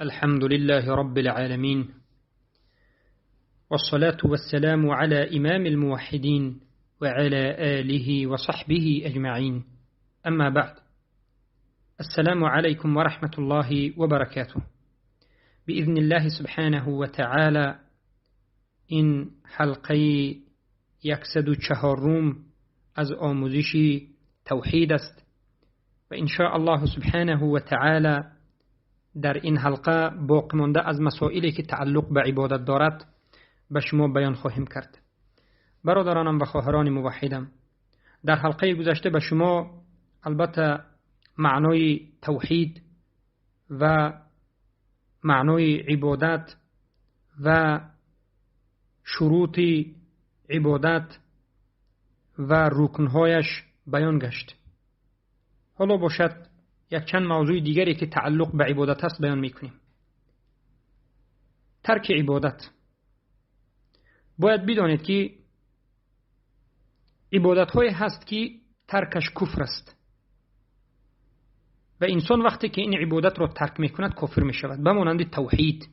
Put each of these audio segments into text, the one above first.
الحمد لله رب العالمين، والصلاة والسلام على إمام الموحدين وعلى آله وصحبه أجمعين. أما بعد، السلام عليكم ورحمة الله وبركاته. بإذن الله سبحانه وتعالى این حلقه 104 از آموزش توحید است و إن شاء الله سبحانه وتعالى در این حلقه باقی مانده از مسائلی که تعلق به عبادت دارد به شما بیان خواهیم کرد. برادرانم و خواهران موحدم، در حلقه گذشته به شما البته معنای توحید و معنای عبادت و شروط عبادت و رکنهایش بیان گشت. حالا باشد یک چند موضوع دیگری که تعلق به عبادت است بیان میکنیم. ترک عبادت. باید بدانید که عبادت های هست که ترکش کفر است و انسان وقتی که این عبادت را ترک میکند کافر میشود، به مانند توحید.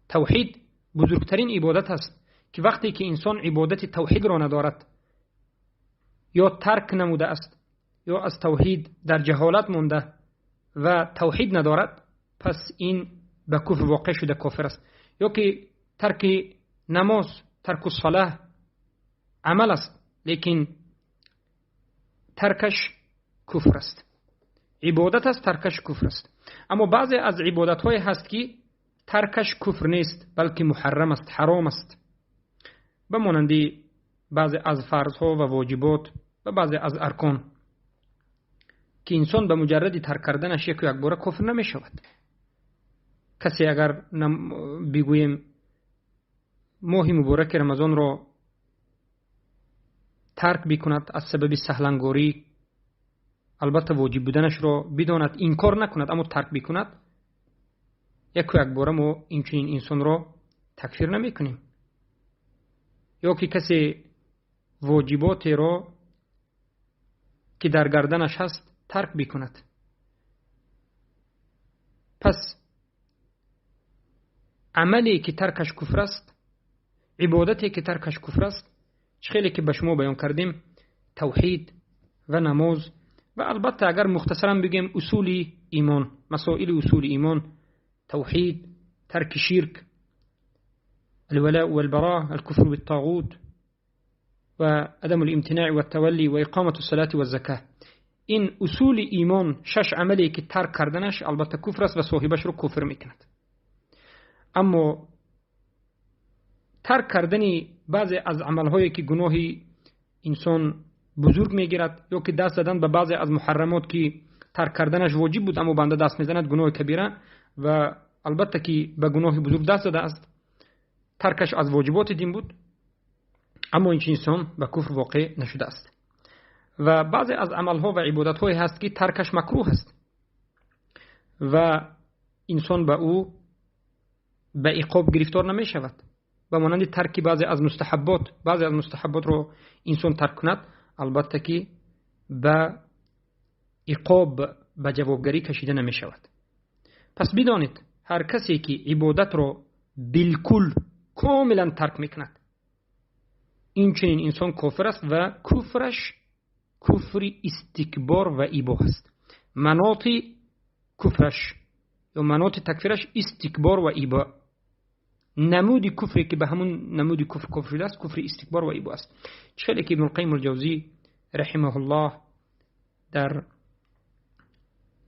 توحید بزرگترین عبادت است که وقتی که انسان عبادت توحید را ندارد یا ترک نموده است یا از توحید در جهالت مانده و توحید ندارد، پس این به کفر واقع شده، کافر است. یا که ترک نماز، ترک الصلاه عمل است، لیکن ترکش کفر است. عبادت است، ترکش کفر است. اما بعضی از عبادت های هست که ترکش کفر نیست، بلکه محرم است، حرام است، به مانند بعضی از فرض ها و واجبات و بعضی از ارکان که انسان به مجرد ترک کردنش یک باره کفر نمی شود. کسی اگر بگوییم ماه مبارک رمضان را ترک بکند از سبب سهلنگاری، البته واجب بودنش را بداند، انکار نکند اما ترک بکند، یک باره ما این چنین انسان را تکفیر نمی کنیم. یا که کسی واجبات را که در گردنش هست ترک بکند، پس عملی که ترکش کفر است، عبادتی که ترکش کفر است، خیلی که به شما بیان کردیم، توحید و نماز و البته اگر مختصرا بگیم اصول ایمان، مسائل اصول ایمان، توحید، ترک شرک، الولاء والبراء، الكفر بالطاغوت وعدم الامتناع والتولي وإقامة الصلاة والزكاة. این اصول ایمان، شش عملی که ترک کردنش البته کفر است و صاحبش رو کفر میکند. اما ترک کردن بعضی از عملهایی که گناه انسان بزرگ میگیرد یا که دست زدن به بعضی از محرمات که ترک کردنش واجب بود اما بنده دست میزند، گناه کبیره و البته که به گناه بزرگ دست زده است، ترکش از واجبات دین بود، اما این انسان به کفر واقع نشده است. و بعضی از عملها و عبادت‌های هست که ترکش مکروه است و انسان به او به عقاب گرفتار نمی شود، به مانند ترک بعضی از مستحبات. بعضی از مستحبات رو انسان ترک کند، البته که به عقاب، به جوابگری کشیده نمی شود. پس بدانید هر کسی که عبادت رو بالکل کاملا ترک میکند، این چنین انسان کافر است و کفرش کفر استکبار و ایبا است. مناط کفرش یا مناط تکفیرش استکبار و ایبا، نمود کفری که به همون نمود کفر کفر شده است، کفر استکبار و ایبا است. چه که ابن القیم الجوزی رحمه الله در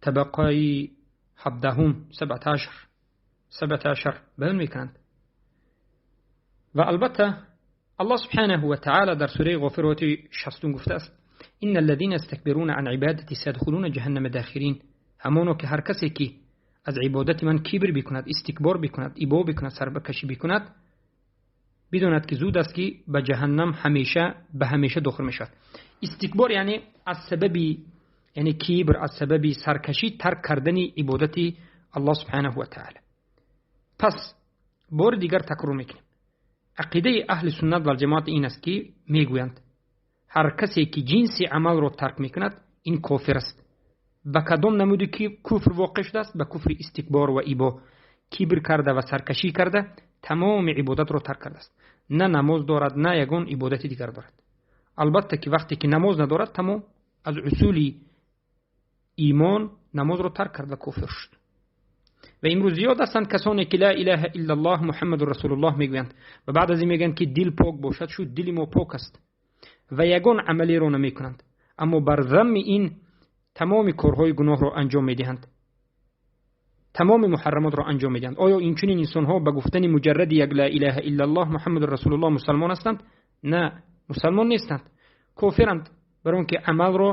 طبقه 17 17 بیان میکنند. و البته الله سبحانه و تعالی در سوره غافر آیه 60 گفته است: إن الذين يستكبرون عن عبادتي سيدخلون جهنم داخرين. همانو که هر کسی که از عبادت من کبر بکند، استکبار بکند، ایبا بکند، سربکشی بکند، بداند که زود است که به جهنم همیشه به همیشه داخل میشود. استکبار یعنی از سبب، یعنی کبر از سبب سرکشی ترک کردن عبادت الله سبحانه و تعالی. پس بار دیگر تکرار میکنیم، عقیده اهل سنت و جماعت این است که میگویند هر کسی که جنس عمل را ترک میکند این کافر است، Ба кадом намуди куфр воқеъ шудааст? Ба куфри истикбор ва ибо. Кибр карда ва саркашӣ карда тамоми ибодатро тарк кардааст. На намоз дорад, на ягон ибодати дигар дорад. Албатта ки вақте ки намоз надорад, тамом аз усули имон намозро тарк кард ва кофир шуд. Ва имрӯз зиёд ҳастанд касоне ки ла илаҳа иллаллоҳ Муҳаммадур расулуллоҳ мегӯянд ва баъд аз ин мегӯянд ки дил пок бошад, шуд дили мо пок аст ва ягон амалеро намекунанд, аммо бар замми ин тамоми корҳои гуноҳро анҷом медиҳанд, тамоми муҳаррамотро анҷом медиҳанд. Оё инчунин инсонҳо ба гуфтани муҷарради як ла илаҳа иллаллоҳ Муҳаммадур расулуллоҳ мусалмон ҳастанд? На, мусалмон нестанд, кофиранд, барои он ки амалро,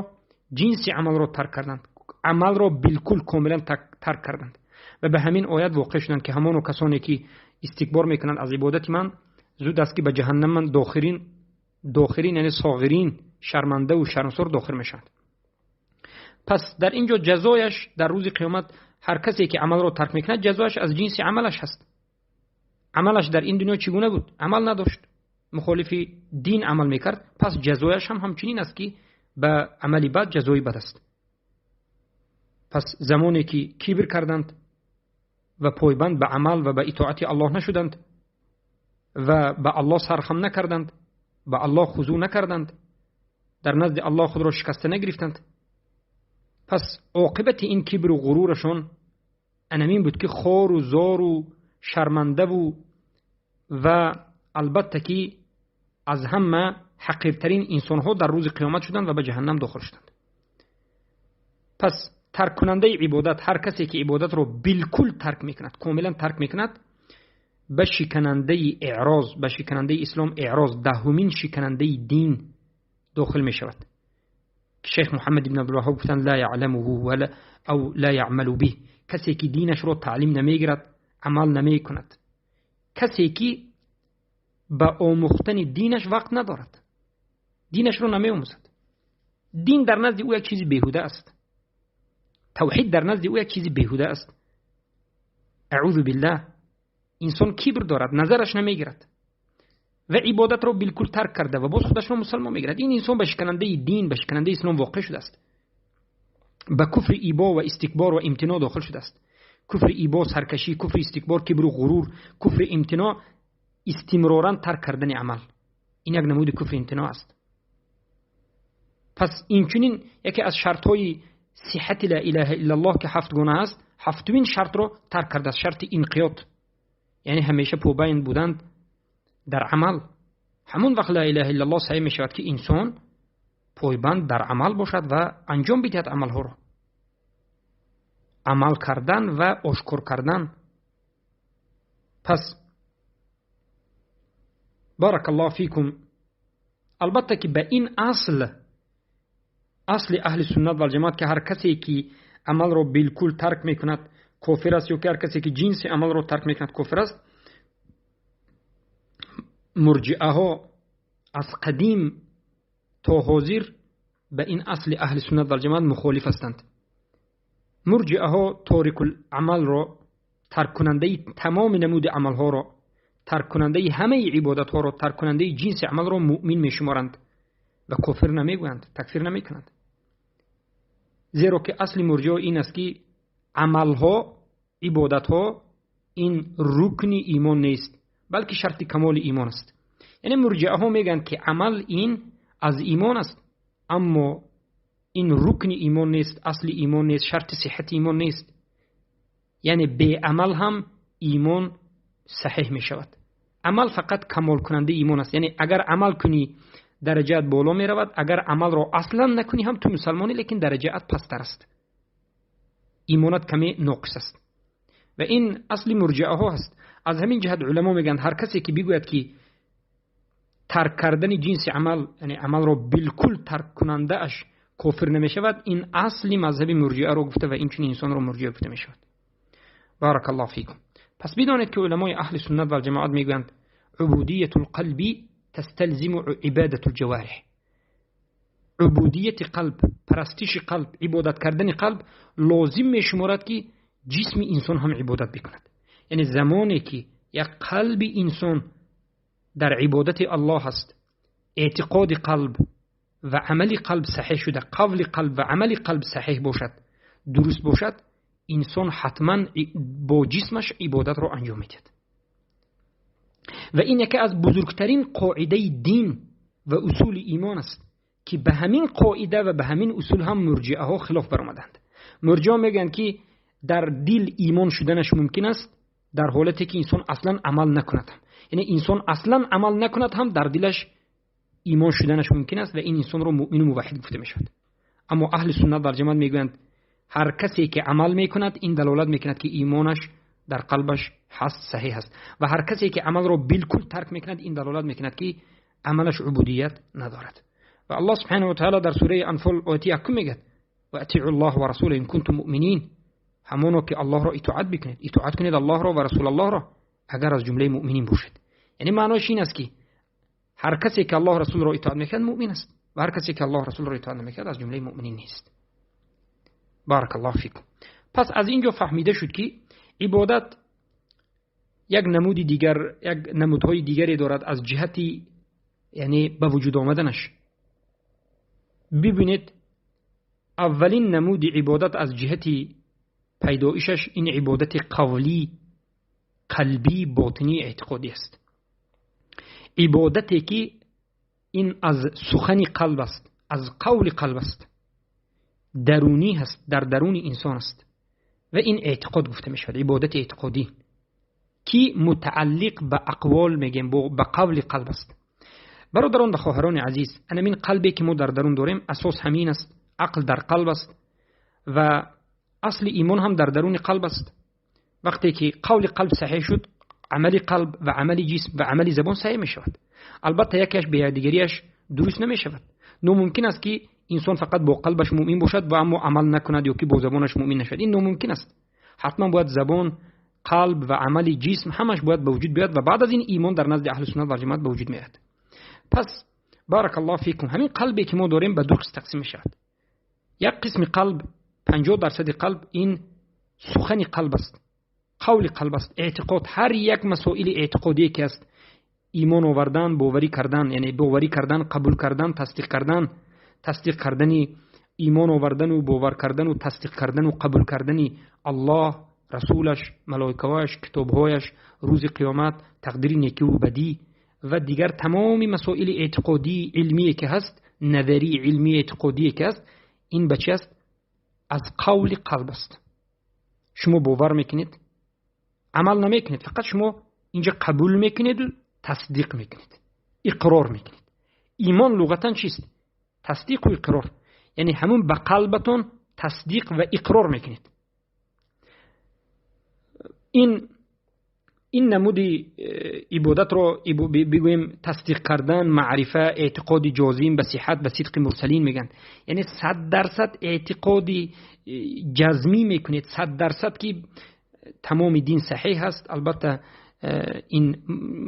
ҷинси амалро тарк карданд, амалро билкул комилан тарк карданд ва ба ҳамин оят воқеъ шуданд ки ҳамоно касоне ки истикбор мекунанд аз ибодати ман, зуд аст ки ба ҷаҳаннам ман дохирин, яъне соғирин, шармандаву шармсор дохил мешаванд. Пас дар ин ҷо ҷазояш дар рӯзи қиёмат ҳар касе ки амалро тарк мекунад, ҷазояш аз ҷинси амалаш ҳаст. Амалаш дар ин дунё чӣ гуна буд? Амал надошт, мухолифи дин амал мекард, пас ҷазояш ҳам ҳамчунин аст ки ба амали бад ҷазои бад аст. Пас замоне ки кибр карданд ва пойбанд ба амал ва ба итоати Аллоҳ нашуданд ва ба Аллоҳ сархам накарданд, ба Аллоҳ хузӯъ накарданд, дар назди Аллоҳ худро шикаста нагирифтанд, пас оқибати ин кибру ғурурашон анамин буд ки хору зору шармандаву ва албатта ки аз ҳама ҳақиртарин инсонҳо дар рӯзи қиёмат шуданд ва ба ҷаҳаннам дохил шуданд. Пас тарккунандаи ибодат, ҳар касе ки ибодатро билкул тарк мекунад, комилан тарк мекунад, ба шиканандаи эъроз, ба шиканандаи ислом эъроз, даҳумин шиканандаи дин дохил мешавад. Шейх Муҳаммад ибн Абдулваҳҳоб гуфтанд: ла яъламуҳу вала ав ла яъмалу биҳ. Касе ки динашро таълим намегирад, амал намекунад, касе ки ба омӯхтани динаш вақт надорад, динашро намеомӯзад, дин дар назди ӯ як чизи беҳуда аст, тавҳид дар назди ӯ як чизи беҳуда аст. Аъузу биллаҳ, инсон кибр дорад, назараш намегирад ва ибодатро билкул тарк карда ва боз худашро мусалмон мегирад. Ин инсон ба шиканандаи дин, ба шиканандаи ислом воқеъ шудааст, ба куфри ибо ва истикбор ва имтино дохил шудааст. Куфри ибо саркашӣ, куфри истикбор кибру ғурур, куфри имтино истимроран тарк кардани амал. Ин як намуди куфри имтино аст. Пас инчунин яке аз шартҳои сиҳати ла илаҳа иллаллоҳ ки ҳафт гуна аст, ҳафтумин шартро тарк кардааст, шарти инқиёд, яъне ҳамеша побайнд буданд дар амал. Ҳамон вақт ла илаҳа иллаллоҳ саҳеҳ мешавад ки инсон пойбанд дар амал бошад ва анҷом бидиҳад амалҳоро. Амал кардан ва ошкор кардан. Пас баракаллоҳу фикум, албатта ки ба ин асл, асли аҳли суннат вал ҷамоат ки ҳар касе ки амалро билкул тарк мекунад кофир аст, ё ки ҳар касе ки ҷинси амалро тарк мекунад кофир аст, мурҷиаҳо аз қадим то ҳозир ба ин асли аҳли суннат вал ҷамоат мухолиф ҳастанд. Мурҷиаҳо торикул амалро, тарккунандаи тамоми намуди амалҳоро, тарккунандаи ҳамаи ибодатҳоро, тарккунандаи ҷинси амалро муъмин мешуморанд ва кофир намегӯянд, такфир намекунанд. Зеро ки асли мурҷиа ин аст ки амалҳо, ибодатҳо ин рукни имон нест, балки шарти камоли имон аст. Яъне мурҷиаҳо мегӯянд ки амал ин аз имон аст, аммо ин рукни имон нест, асли имон нест, шарти сиҳати имон нест. Яъне беамал ҳам имон саҳеҳ мешавад. Амал фақат камолкунандаи имон аст. Яъне агар амал кунӣ дараҷаат боло меравад, агар амалро аслан накунӣ ҳам ту мусалмонӣ, лекин дараҷаат пасттар аст, имонат каме ноқис аст. Ва ин асли мурҷиаҳо аст. Аз ҳамин ҷиҳат уламо мегӯянд ҳар касе ки бигӯяд ки тарк кардани ҷинси амал, яъне амалро билкул тарк кунандааш кофир намешавад, ин асли мазҳаби мурҷиаро гуфта ва инчунин инсонро мурҷиа гуфта мешавад. Баракаллоҳу фикум. Пас бидонед ки уламои аҳли суннат вал ҷамоат мегӯянд убудиятул қалби тасталзиму ибадатул ҷавариҳ. Убудияти қалб, парастиши қалб, ибодат кардани қалб лозим мешуморад ки ҷисми инсон ҳам ибодат бикунад. Яъне замоне ки як қалби инсон дар ибодати Аллоҳ аст, эътиқоди қалб ва амали қалб саҳеҳ шуда, қавли қалб ва амали қалб саҳеҳ бошад, дуруст бошад, инсон ҳатман бо ҷисмаш ибодатро анҷом медиҳад. Ва ин яке аз бузургтарин қоидаи дин ва усули имон аст, ки ба ҳамин қоида ва ба ҳамин усул ҳам мурҷиаҳо хилоф баромаданд. Мурҷиа мегӯянд, ки дар дил имон шуданаш мумкин аст дар ҳолате ки инсон аслан амал накунад. Яъне инсон аслан амал накунад ҳам дар дилаш имон шуданаш мумкин аст ва ин инсонро муъмину муваҳҳид гуфта мешавад. Аммо аҳли суннат вал ҷамоат мегӯянд, ҳар касе ки амал мекунад, ин далолат мекунад, ки имонаш дар қалбаш ҳаст, саҳеҳ аст, ва ҳар касе ки амалро билкул тарк мекунад, ин далолат мекунад, ки амалаш убудият надорад. Ва Аллоҳ субҳанаҳу ва таъоло дар сураи Анфол ояти якум мегӯяд: ва атиъу Аллоҳ ва расулаҳу ин кунтум муъминин. Ҳамоно ки Аллоҳро итоат бикунед, итоат кунед Аллоҳро ва расулаллоҳро, агар аз ҷумлаи муъминин бошед. Яъне маънояш ин аст, ки ҳар касе ки Аллоҳ расулро итоат мекунад, муъмин аст, ва ҳар касе ки Аллоҳ расулро итоат намекунад, аз ҷумлаи муъминин нест. Баракаллоҳу фикум. Пас аз инҷо фаҳмида шуд, ки ибодат як намуди дигар, як намудҳои дигаре дорад аз ҷиҳати, яъне ба вуҷуд омаданаш. Бибинед, аввалин намуди ибодат аз ҷиҳати пайдоишаш ин ибодати қавлӣ, қалбӣ, ботинӣ, эътиқодӣ аст. Ибодате ки ин аз сухани қалб аст, аз қавли қалб аст, дарунӣ ҳаст, дар даруни инсон аст ва ин эътиқод гуфта мешавад, ибодати эътиқодӣ, ки мутааллиқ ба ақвол мегӯем, ба қавли қалб аст. Бародарон ва хоҳарони азиз, анамин қалбе ки мо дар дарун дорем, асос ҳамин аст, ақл дар қалб аст ва асли имон ҳам дар даруни қалб аст. Вақте ки қавли қалб саҳеҳ шуд, амали қалб ва амали ҷисм ва амали забон саҳеҳ мешавад. Албатта якеаш бе якдигариаш дуруст намешавад. Номумкин аст, ки инсон фақат бо қалбаш муъмин бошад ва аммо амал накунад ё ки бо забонаш муъмин нашавад. Ин номумкин аст. Ҳатман бояд забон, қалб ва амали ҷисм ҳамаш бояд ба вуҷуд биёяд ва баъд аз ин имон дар назди аҳли суннат вал ҷамоат ба вуҷуд меояд. Пас баракаллоҳу фикум, ҳамин қалбе ки мо дорем ба ду қисм тақсим мешавад. Як қисми қалб, 50% қалб, ин сухани қалб аст, қавли қалб аст, эътиқод, ҳар як масоили эътиқодие ки аст, имон овардан, боварӣ кардан, яъне боварӣ кардан, қабул кардан, тасдиқ кардан, тасдиқ кардани имон овардану бовар кардану тасдиқ кардану қабул кардани Аллоҳ, расулаш, малоикаҳояш, китобҳояш, рӯзи қиёмат, тақдири некиву бадӣ ва дигар тамоми масоили эътиқодии илмие ки ҳаст, назарии илмии эътиқодие ки ҳаст, ин ба чи аст? Аз қавли қалб аст. Шумо бовар мекунед, амал намекунед, фақат шумо инҷа қабул мекунеду тасдиқ мекунед, иқрор мекунед. Имон луғатан чист? Тасдиқу иқрор. Яъне ҳамун ба қалбатон тасдиқ ва иқрор мекунед. Ин намуди ибодатро бигӯем тасдиқ кардан, маърифа, эътиқоди ҷозим ба сиҳат, ба сидқи мурсалин мегӯянд. Яъне 100% эътиқоди ҷазмӣ мекунед, 100% ки тамоми дин саҳеҳ аст. Албатта ин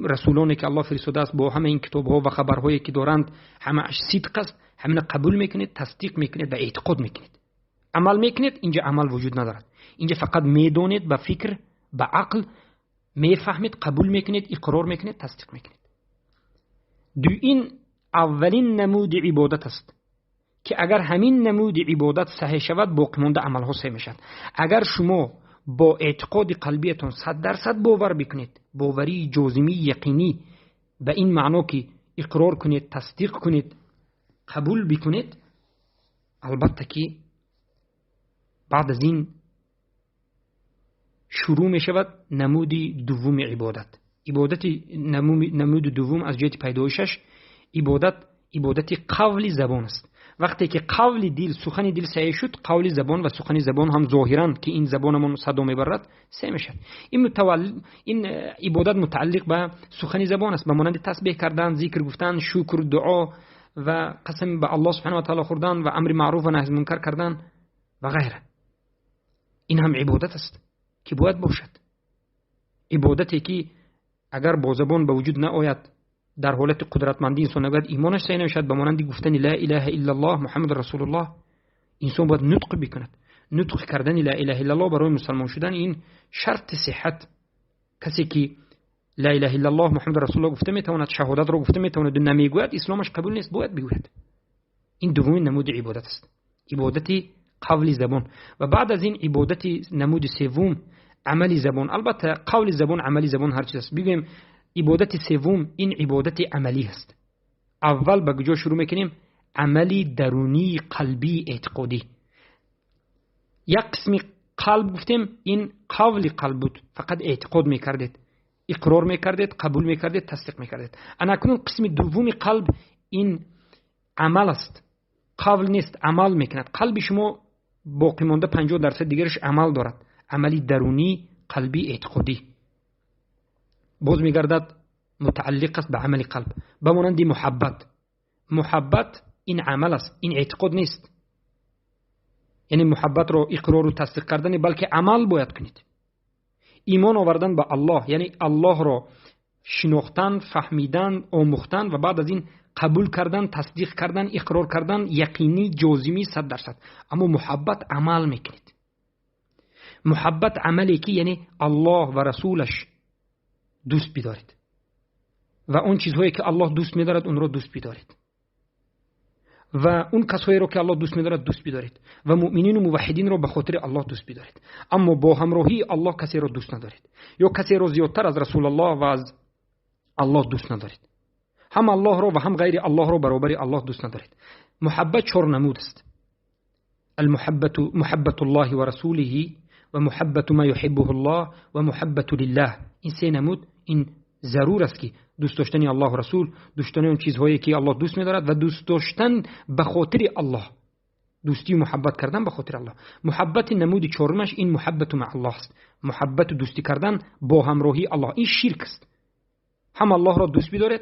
расулоне ки Аллоҳ фиристодааст бо ҳама ин китобҳо ва хабарҳое ки доранд, ҳамааш сидқ аст, ҳамина қабул мекунед, тасдиқ мекунед ва эътиқод мекунед. Амал мекунед, инҷа амал вуҷуд надорад. Инҷа фақат медонед, ба фикр, ба ақл мефаҳмед, қабул мекунед, иқрор мекунед, тасдиқ мекунед. Ду ин аввалин намуди ибодат аст, ки агар ҳамин намуди ибодат саҳеҳ шавад, боқимонда амалҳо саҳеҳ мешавад. Агар шумо бо эътиқоди қалбиятон 100% бовар бикунед, боварии ҷозимии яқинӣ ба ин маъно ки иқрор кунед, тасдиқ кунед, қабул бикунед, албатта ки баъд аз ин шурӯъ мешавад намуди дуввуми ибодат. Ибодати намуди дуввум аз ҷиҳати пайдоишаш ибодати қавли забон аст. Вақте ки қавли дил, сухани дил саҳеҳ шуд, қавли забон ва сухани забон ҳам зоҳиран ки ин забонамон садо мебарад, саҳеҳ мешавад. Ин ибодат мутааллиқ ба сухани забон аст, ба монанди тасбеҳ кардан, зикр гуфтан, шукр, дуо ва қасам ба Аллоҳ субҳанаҳу ва таъоло хӯрдан ва амри маъруф ва наҳй аз мункар кардан ва ғайра. Ин ҳам ибодат аст ки бояд бошад. Ибодате ки агар бо забон ба вуҷуд наояд, дар ҳолати қудратмандӣ инсон нагӯяд, имонаш саҳеҳ намешавад. Ба монанди гуфтани ла илаҳа иллаллоҳ муҳаммад расулуллоҳ, инсон бояд нутқ бикунад. Нутқ кардани ла илаҳа иллаллоҳ барои мусалмон шудан ин шарти сиҳат. Касе ки ла илаҳа иллаллоҳ муҳаммад расулуллоҳ гуфта метавонад, шаҳодатро гуфта метавонад, намегӯяд, исломаш қабул нест, бояд бигӯяд. Ин дуввумин намуди ибодат аст, ибодати қавли забон. Ва баъд аз ин ибодати намуди севум амали забон. Албатта қавли забон, амали забон ҳар чиз аст. Бигӯем ибодати севум ин ибодати амалӣ аст. Аввал ба куҷо шурӯъ мекунем? Амали дарунии қалбии эътиқодӣ. Як қисми қалб гуфтем, ин қавли қалб буд, фақат эътиқод мекардед, иқрор мекардед, қабул мекардед, тасдиқ мекардед. Ана акнун қисми дуввуми қалб ин амал аст, қавл нест, амал мекунад. Қалби шумо боқӣ монда 50% дигараш амал дорад, амали дарунӣ қалбӣ эътиқодӣ. Боз мегардад мутааллиқ аст ба амали қалб, ба монанди муҳаббат. Муҳаббат ин амал аст, ин эътиқод нест. Яъне муҳаббатро иқрору тасдиқ кардани, балки амал бояд кунед. Имон овардан ба Аллоҳ, яъне Аллоҳро шинохтан, фаҳмидан, омӯхтан ва баъд аз ин қабул кардан, тасдиқ кардан, иқрор кардан, яқинӣ, ҷозимӣ 100%. Аммо муҳаббат амал мекунед. Муҳаббат амале ки яъне Аллоҳ ва расулаш дӯст бидоред ва он чизҳое ки Аллоҳ дӯст медорад онро дӯст бидоред ва он касҳоеро ки Аллоҳ дӯст медорад дӯст бидоред ва муъминину муваҳҳидинро ба хотири Аллоҳ дӯст бидоред. Аммо бо ҳамроҳии Аллоҳ касеро дӯст надоред ё касеро зиёдтар аз Расулаллоҳ ва аз Аллоҳ дӯст надоред. Ҳам Аллоҳро ва ҳам ғайри Аллоҳро баробари Аллоҳ дӯст надоред. Муҳаббат чор намуд аст. المحبة محبة الله ورسوله ومحبة ما يحبه الله ومحبة لله. این سه نمود این ضرور است که دوست داشتن الله و رسول، دوست داشتن اون چیزهایی که الله دوست می‌دارد و دوست داشتن به خاطر الله، دوستی و محبت کردن به خاطر الله. محبت نمود چهارمش این محبت مع الله است، محبت و دوستی کردن با همراهی الله. این شرک است. هم الله را دوست بدارید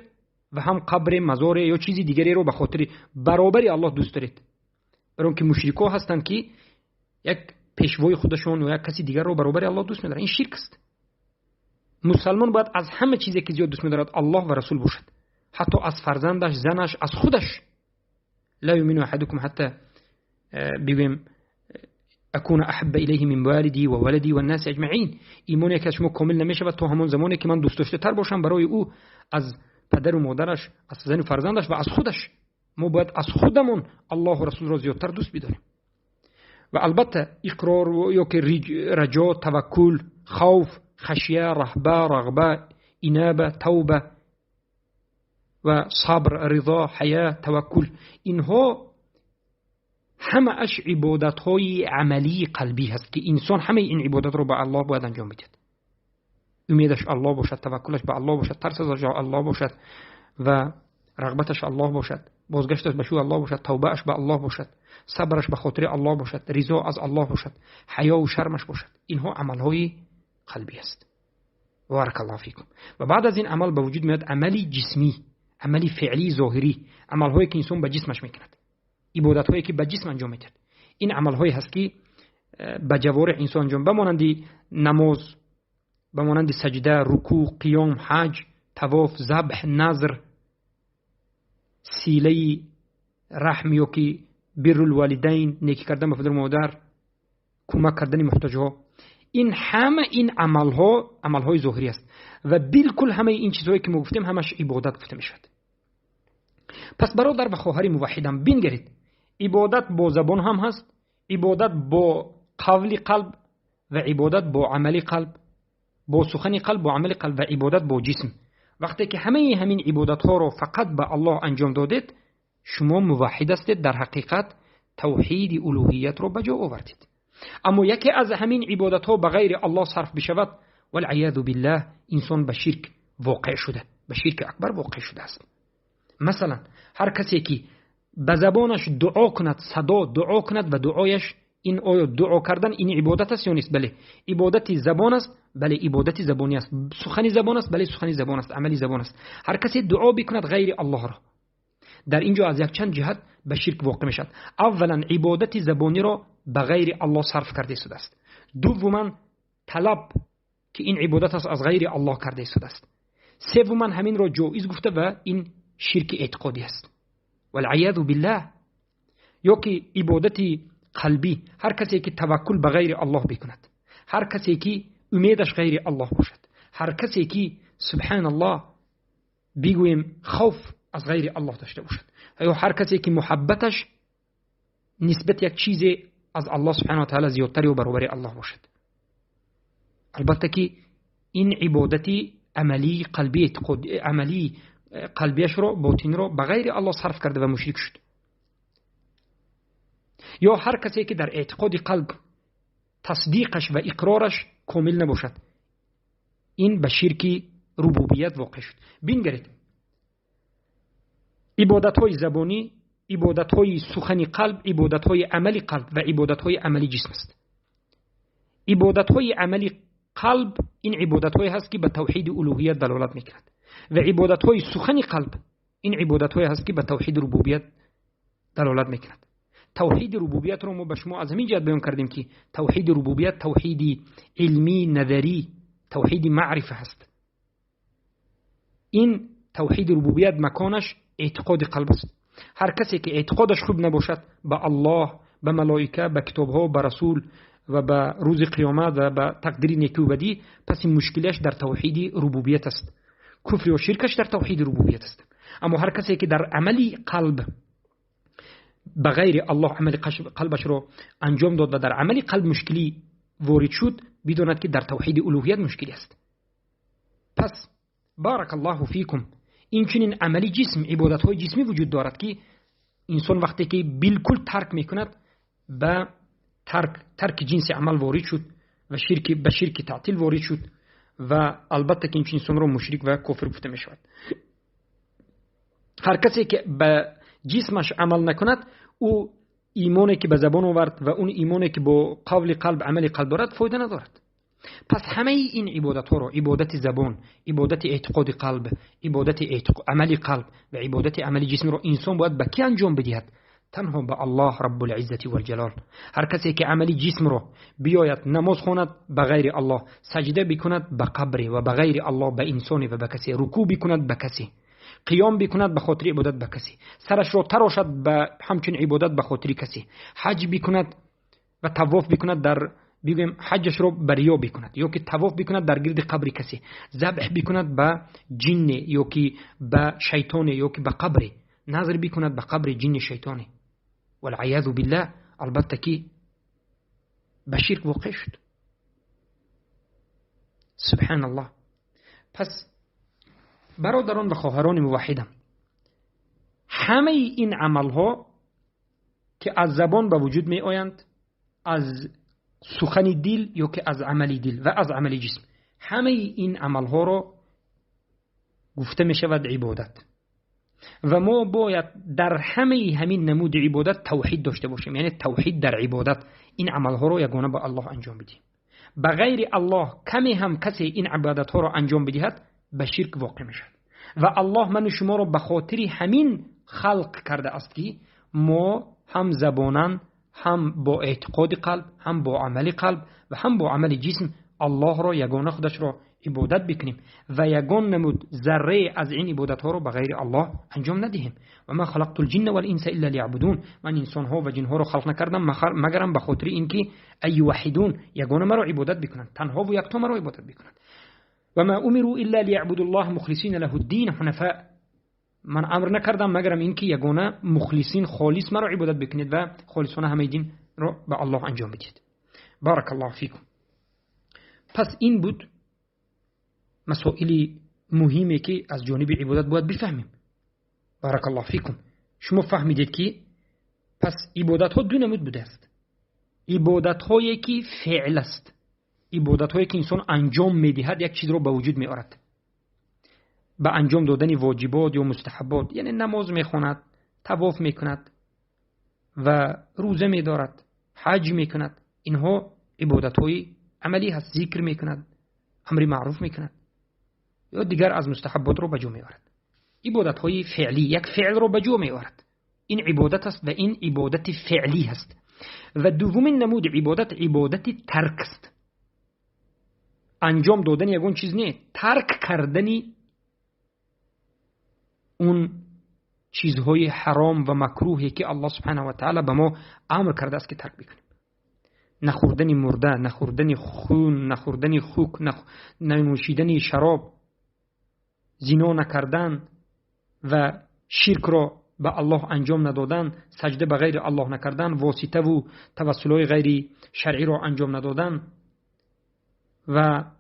و هم قبر، مزار یا چیزی دیگری رو به خاطر برابری الله دوست دارید. برای اینکه مشرکا هستند که یک پیشوای خودشون و یک کسی دیگر رو برابر الله دوست می‌دارند. این شرک است. مسلمان باید از همه چیزی که زیاد دوست می‌دارد الله و رسول باشد، حتی از فرزندش، زنش، از خودش. لا یؤمن احدکم حتی بگویم اکون احب الیه من والدی و ولدی و الناس اجمعین. ایمان یک از شما کامل نمی‌شود تا همون زمانی که من دوست داشته تر باشم برای او از پدر و مادرش، از زن و فرزندش و از خودش. ما باید از خودمون الله و رسول را زیادتر دوست بداریم. و البته اقرار یا که رجا، توکل، خوف، خشیه، رهبه، رغبه، انابه، توبه و صبر، رضا، حیا، توکل، اینها همه اش عبادت های عملی قلبی هست که انسان همه این عبادت رو با الله باید انجام بدهد. امیدش الله باشد، توکلش به الله باشد، ترس از الله باشد و رغبتش الله باشد، بازگشتش به سوی الله باشد، توبهش به الله باشد، صبرش به خاطر الله باشد، رضا از الله باشد، حیا و شرمش باشد. اینها عملهای قلبی است. بارک الله فیکم. و بعد از این عمل به وجود میاد عملی جسمی، عملی فعلی ظاهری، عملهایی که انسان به جسمش میکند، عبادتهایی که به جسم انجام میدهد. این عملهایی هست که به جوارح انسان انجام، به مانند نماز، به مانند سجده، رکوع، قیام، حج، طواف، ذبح، نذر، سیله رحم یا که بر الوالدین، نیکی کردن به پدر و مادر، کمک کردن محتاجها. این همه این عملها عملهای ظاهری است و بالکل همه این چیزهایی که ما گفتیم همش عبادت گفته میشود. پس برادر و خواهر موحدم بنگرید، عبادت با زبان هم هست، عبادت با قول قلب و عبادت با عمل قلب، با سخن قلب، با عمل قلب و عبادت با جسم. وقتی که همه همین عبادت ها رو فقط به الله انجام دادید، شما موحد هستید، در حقیقت توحید الوهیت رو به جا آوردید. اما یکی از همین عبادت ها به غیر الله صرف بشود، والعیاذ بالله، انسان به شرک واقع شده، به شرک اکبر واقع شده است. مثلا هر کسی که به زبانش دعا کند، صدا دعا کند و دعایش این آیا دعا کردن این عبادت است یا نیست؟ بله، عبادت زبان است، بله عبادت زبانی است، سخن زبان است، بله سخن زبان است، عملی زبان است. هر کسی دعا بکند غیر الله را، در اینجا از یک چند جهت به شرک واقع میشد. اولا عبادت زبانی را به غیر الله صرف کرده شده است. دوما طلب که این عبادت است از غیر الله کرده شده است. سوما همین را جایز گفته و این شرک اعتقادی است، والعیاذ بالله. یا که عبادت قلبی، هر کسی که توکل به غیر الله بکند، هر کسی که امیدش غیر الله باشد، هر کسی که سبحان الله بگوییم خوف از غیر الله داشته باشد، یا هر کسی که محبتش نسبت یک چیز аз Аллоҳ субҳанаҳу ва таъоло зиёдтар ё баробари Аллоҳ бошад. Албатта ки ин ибодати амалии қалбӣ, амалии қалбияшро, ботинро ба ғайри Аллоҳ сарф карда ва мушрик шуд. Ё ҳар касе ки дар эътиқоди қалб тасдиқаш ва иқрораш комил набошад, ин ба ширки рубубият воқеъ шуд. Бингаред, ибодатҳои забонӣ, ибодатҳои сухани қалб, ибодатҳои амали қалб ва ибодатҳои амали ҷисм аст. Ибодатҳои амали қалб ин ибодатҳое ҳаст ки ба тавҳиди улуҳият далолат мекунад ва ибодатҳои сухани қалб ин ибодатҳое ҳаст ки ба тавҳиди рубубият далолат мекунад. Тавҳиди рубубиятро мо ба шумо аз ҳамин ҷиҳат баён кардем ки тавҳиди рубубият тавҳиди илмӣ, назарӣ, тавҳиди маърифа ҳаст. Ин тавҳиди рубубият маконаш эътиқоди қалб аст. Ҳар касе ки эътиқодаш хуб набошад ба Аллоҳ, ба малоика, ба китобҳо, ба расул ва ба рӯзи қиёмат ва ба тақдири некӣ бадӣ, пас ин мушкилаш дар тавҳиди рубубият аст. Куфр ё ширкаш дар тавҳиди рубубият аст. Аммо ҳар касе ки дар амали қалб ба ғайри Аллоҳ амали қалбашро анҷом дод ва дар амали қалб мушкилӣ ворид шуд, бидонад ки дар тавҳиди улуҳият мушкилӣ аст. Пас баракаллоҳу фикум, инчунин амали ҷисм, ибодатҳои ҷисмӣ вуҷуд дорад ки инсон вақте ки билкул тарк мекунад, ба тарки ҷинси амал ворид шуд ва ба ширки таътил ворид шуд ва албатта ки инчунин инсонро мушрик ва кофир гуфта мешавад. Ҳар касе ки ба ҷисмаш амал накунад, ӯ имоне ки ба забон овард ва он имоне ки бо қавли қалб, амали қалб дорад, фоида надорад. Пас ҳамаи ин ибодатҳоро, ибодати забон, ибодати эътиқоди қалб, ибодати амали қалб ва ибодати амали ҷисмро инсон бояд ба кӣ анҷом бидиҳад? Танҳо ба Аллоҳ Раббул Иззати вал Ҷалол. Ҳар касе ки амали ҷисмро биёяд, намоз хонад ба ғайри Аллоҳ, саҷда бикунад ба қабре ва ба ғайри Аллоҳ, ба инсоне ва ба касе, рукӯъ бикунад ба касе, қиём бикунад ба хотири ибодат ба касе, сарашро тарошад ба ҳамчун ибодат ба хотири касе, ҳаҷ бикунад ва тавоф бикунад дар бигӯем ҳаҷашро ба риё бикунад ё ки тавоф бикунад дар гирди қабри касе, забҳ бикунад ба ҷинне ё ки ба шайтоне ё ки ба қабре, назр бикунад ба қабри ҷинни шайтоне, валъиязу биллаҳ, албатта ки ба ширк воқеъ шуд. Субҳаналлоҳ. Пас бародарон ва хоҳарони муваҳҳидам, ҳамаи ин амалҳо ки аз забон ба вуҷуд меоянд, аз сухани дил ё ки аз амали дил ва аз амали ҷисм, ҳамаи ин амалҳоро гуфта мешавад ибодат. Ва мо бояд дар ҳамаи ҳамин намуди ибодат тавҳид дошта бошем, яъне тавҳид дар ибодат, ин амалҳоро ягона ба Аллоҳ анҷом бидиҳем. Ба ғайри Аллоҳ каме ҳам касе ин ибодатҳоро анҷом бидиҳад, ба ширк воқеъ мешавад. Ва Аллоҳ ману шуморо ба хотири ҳамин халқ карда аст ки мо ҳам забонан, ҳам бо эътиқоди қалб, ҳам бо амали қалб ва ҳам бо амали ҷисм Аллоҳро ягона худашро ибодат бикунем ва ягон намуд заррае аз ин ибодатҳоро ба ғайри Аллоҳ анҷом надиҳем. Ва ма халақтул ҷинна вал инса илла лияъбудун, ман инсонҳо ва ҷинҳоро халқ накардам магарам ба хотири ин ки ай юваҳҳидун, ягона маро ибодат бикунанд, танҳо ва якто маро ибодат бикунанд. Ва ма умиру илла лияъбудуллоҳ мухлисина лаҳу ддин ҳунафа, ман амр накардам магарам ин ки ягона мухлисин, холис маро ибодат бикунед ва холисона ҳамаи динро ба Аллоҳ анҷом бидиҳед. Баракаллоҳу фикум. Пас ин буд масоили муҳиме ки аз ҷониби ибодат бояд бифаҳмем. Баракаллоҳу фикум. Шумо фаҳмидед ки пас ибодатҳо ду намуд будааст: ибодатҳое ки феъл аст, ибодатҳое ки инсон анҷом медиҳад, як чизро ба вуҷуд меорад, ба анҷом додани воҷибот ё мустаҳаббот, яъне намоз мехонад, тавоф мекунад ва рӯза медорад, ҳаҷ мекунад. Инҳо ибодатҳои амалӣ ҳаст. Зикр мекунад, амри маъруф мекунад ё дигар аз мустаҳабботро ба ҷо меорад. Ибодатҳои феълӣ як феълро ба ҷо меорад, ин ибодат аст ва ин ибодати феълӣ ҳаст. Ва дуввумин намуди ибодат ибодати тарк аст. Анҷом додани ягон чиз не, тарк кардани он чизҳои ҳаром ва макрӯҳе ки Аллоҳ субҳанаҳу ва таъоло ба мо амр кардааст ки тарк бикунем. Нахӯрдани мурда, нахӯрдани хун, нахӯрдани хук, нанӯшидани шароб, зино накардан ва ширкро ба Аллоҳ анҷом надодан, саҷда ба ғайри Аллоҳ накардан, воситаву тавассулҳои ғайри шаръиро анҷом надодан ва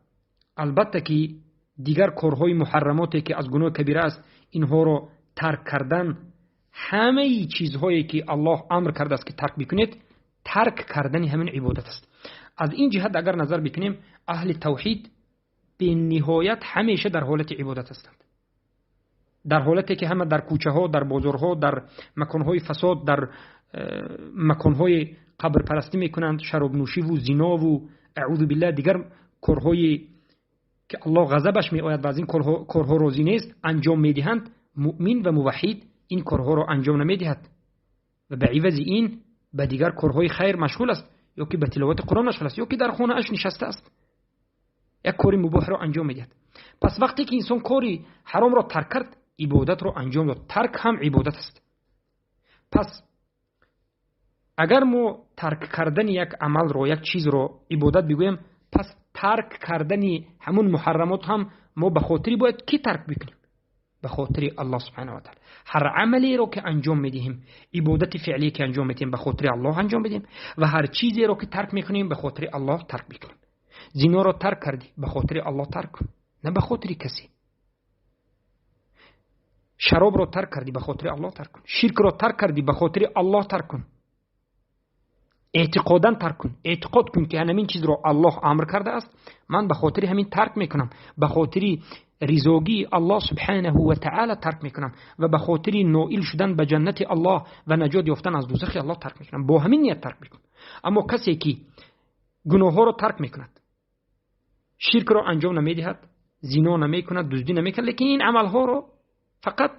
албатта ки дигар корҳои муҳаррамоте ки аз гуноҳи кабира аст, инҳоро тарк кардан, ҳамаи чизҳое ки Аллоҳ амр кардааст ки тарк бикунед, тарк кардани ҳамин ибодат аст. Аз ин ҷиҳат агар назар бикунем, аҳли тавҳид бениҳоят ҳамеша дар ҳолати ибодат ҳастанд. Дар ҳолате ки ҳама дар кӯчаҳо, дар бозорҳо, дар маконҳои фасод, дар маконҳои қабрпарастӣ мекунанд, шаробнӯшиву зинову аъузу биллаҳ дигар корҳое ки Аллоҳ ғазабаш меояд ва аз ин корҳо розӣ нест анҷом медиҳанд, муъмин ва муваҳҳид ин корҳоро анҷом намедиҳад ва ба ивази ин ба дигар корҳои хайр машғул аст, ё ки ба тиловати Қуръон машғул аст, ё ки дар хонааш нишаста аст, як кори мубоҳро анҷом медиҳад. Пас вақте ки инсон кори ҳаромро тарк кард, ибодатро анҷом дод. Тарк ҳам ибодат аст. Пас агар мо тарк кардани як амалро, як чизро ибодат бигӯем, пас тарк кардани ҳамун муҳаррамот ҳам мо ба хотири бояд ки тарк бикунем? Ба хотири Аллоҳ субҳанаҳу ва таъала. Ҳар амалеро ки анҷом медиҳем, ибодати феълие ки анҷом медиҳем, ба хотири Аллоҳ анҷом медиҳем ва ҳар чизеро ки тарк мекунем, ба хотири Аллоҳ тарк мекунем. Зиноро тарк кардӣ, ба хотири Аллоҳ тарк кун, на ба хотири касе. Шаробро тарк кардӣ, ба хотири Аллоҳ тарк кун. Ширкро тарк кардӣ, ба хотири Аллоҳ тарк кун. Эътиқодан тарк кун. Эътиқод кун ки ҳамин чизро Аллоҳ амр кардааст, ман ба хотири ҳамин тарк мекунам, ба хотири ризогии Аллоҳ субҳанаҳу ва таъала тарк мекунам ва ба хотири ноил шудан ба ҷаннати Аллоҳ ва наҷот ёфтан аз дӯзахи Аллоҳ тарк мекунам. Бо ҳамин ният тарк мекунам. Аммо касе ки гуноҳҳоро тарк мекунад, ширкро анҷом намедиҳад, зино намекунад, дуздӣ намекунад, лекин ин амалҳоро фақат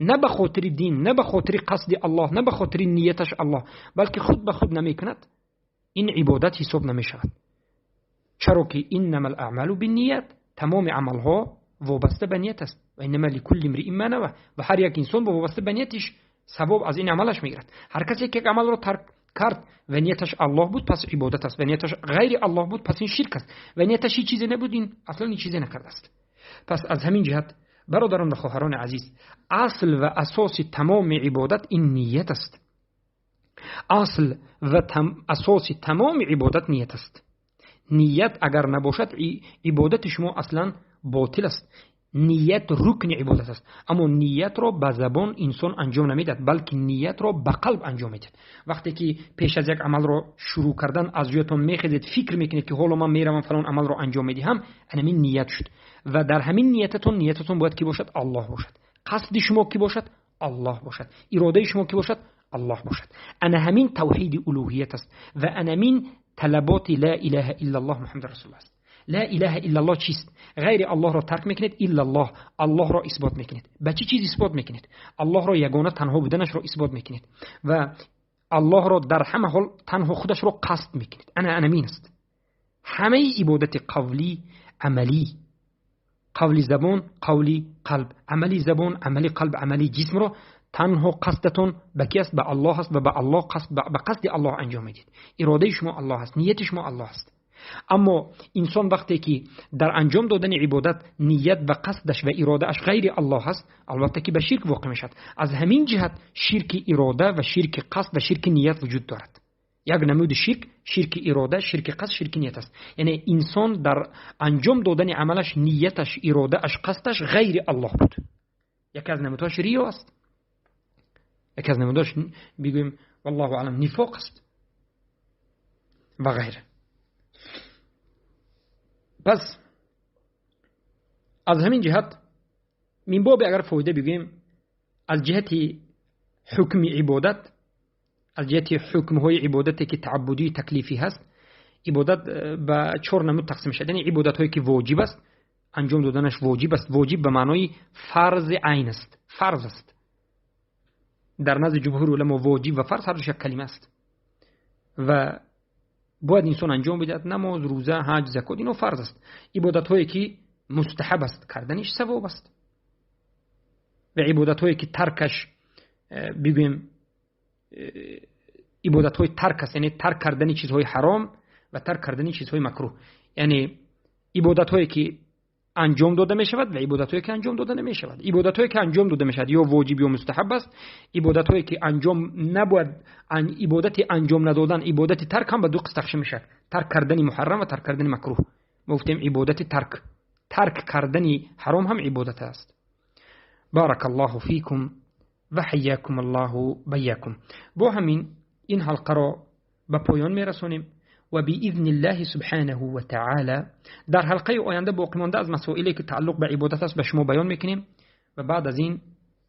на ба хотири дин, на ба хотири қасди Аллоҳ, на ба хотири нияташ Аллоҳ, балки худ ба худ намекунад, ин ибодат ҳисоб намешавад. Чаро ки иннамал аъмалу бинният, тамоми амалҳо вобаста ба ният аст. Ва иннама ликулли имриин ма нава, ва ҳар як инсон вобаста ба ниятиш савоб аз ин амалаш мегирад. Ҳар касе ки як амалро тарк кард ва нияташ Аллоҳ буд, пас ибодат аст, ва нияташ ғайри Аллоҳ буд, пас ин ширк аст, ва нияташ ҳеҷ чизе набуд, ин аслан ҳеҷ чизе накардааст. Пас аз ҳамин ҷиҳат бародарон ва хоҳарони азиз, асл ва асоси тамоми ибодат ин ният аст. Асл ва асоси тамоми ибодат ният аст. Ният агар набошад, ибодати шумо аслан ботил аст. Ният рукни ибодат аст. Аммо ниятро ба забон инсон анҷом намедиҳад, балки ниятро ба қалб анҷом медиҳад. Вақте ки пеш аз як амалро шурӯъ кардан аз ҷоятон мехезед, фикр мекунед ки ҳоло ман меравам фалон амалро анҷом медиҳам, ҳамин ният шуд. Ва дар ҳамин ниятатон бояд ки бошад? Аллоҳ бошад. Қасди шумо ки бошад? Аллоҳ бошад. Иродаи шумо ки бошад? Аллоҳ бошад. Ана ҳамин тавҳиди улуҳият аст ва ана ҳамин талаботи ла илаҳа иллаллоҳ Муҳаммад расулуллоҳ аст. Ла илаҳа иллаллоҳ чист? Ғайри Аллоҳро тарк мекунед, иллаллоҳ, Аллоҳро исбот мекунед. Ба чӣ чиз исбот мекунед? Аллоҳро ягона танҳо буданашро исбот мекунед ва Аллоҳро дар ҳама ҳол танҳо худашро қасд мекунед. Ана ҳамин аст. Ҳамаи ибодати қавлӣ, амалӣ, қавли забон, қавли қалб, амали забон, амали қалб, амали ҷисмро танҳо қасдатон ба ки аст? Ба Аллоҳ аст ва ба Аллоҳ қасд, ба қасди Аллоҳ анҷом медиҳед. Иродаи шумо Аллоҳ аст, нияти шумо Аллоҳ аст. Аммо инсон вақте ки дар анҷом додани ибодат ният ва қасдаш ва иродааш ғайри Аллоҳ аст, албатта ки ба ширк воқеъ мешавад. Аз ҳамин ҷиҳат ширки ирода ва ширки қасд ва ширки ният вуҷуд дорад. Як намуди ширк, ширки ирода, ширки қасд, ширки ният аст. Яъне инсон дар анҷом додани амалаш нияташ, иродааш, қасдаш ғайри Аллоҳ буд. Яке аз намудҳояш риё аст. Яке аз намудҳояш бигӯем валлоҳу аълам нифоқ аст ва ғайра. Пас аз ҳамин ҷиҳат мин боби агар фоида бигӯем, аз ҷиҳати ҳукми ибодат, аз ҷиҳати ҳукмҳои ибодате ки тааббудӣ таклифӣ ҳаст, ибодат ба чор намуд тақсим мешавад. Яъне ибодатҳое ки воҷиб аст, анҷом доданаш воҷиб аст. Воҷиб ба маънои фарзи айн аст, фарз аст. Дар назди ҷумҳури уламо воҷиб ва фарз ҳар ду як калима аст ва бояд инсон анҷом бидиҳад. Намоз, рӯза, ҳаҷ, закот, ино фарз аст. Ибодатҳое ки мустаҳаб аст, карданиш савоб аст ва ибодатҳое ки таркаш бигӯем ибодатҳои тарк аст, яъне тарк кардани чизҳои ҳаром ва тарк кардани чизҳои макрӯҳ. Яъне ибодатҳое ки анҷом дода мешавад ва ибодатҳое ки анҷом дода намешавад. Ибодатҳое ки анҷом дода мешавад ё воҷиб ё мустаҳаб аст. Ибодатҳое ки анҷом набояд, ибодати анҷом надодан, ибодати тарк ҳам ба ду қисм тақсим мешавад: тарк кардани муҳаррам ва тарк кардани макрӯҳ. Мо гуфтем ибодати тарк, тарк кардани ҳаром ҳам ибодат аст. بارك الله فيكم وحياكم الله بياكم. Бо ҳамин ин ҳалқаро ба поён мерасонем ва بإذن الله سبحانه وتعالى дар ҳалқаи оянда боқимонда аз масоиле ки тааллуқ ба ибодат аст ба шумо баён мекунем ва баъд аз ин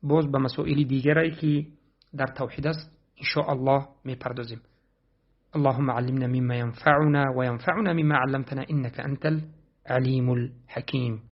боз ба масоили дигаре ки дар тавҳид аст إن شاء الله мепардозем. اللهم علمنا مما ينفعنا وينفعنا مما علمتنا إنك أنت العليم الحكيم.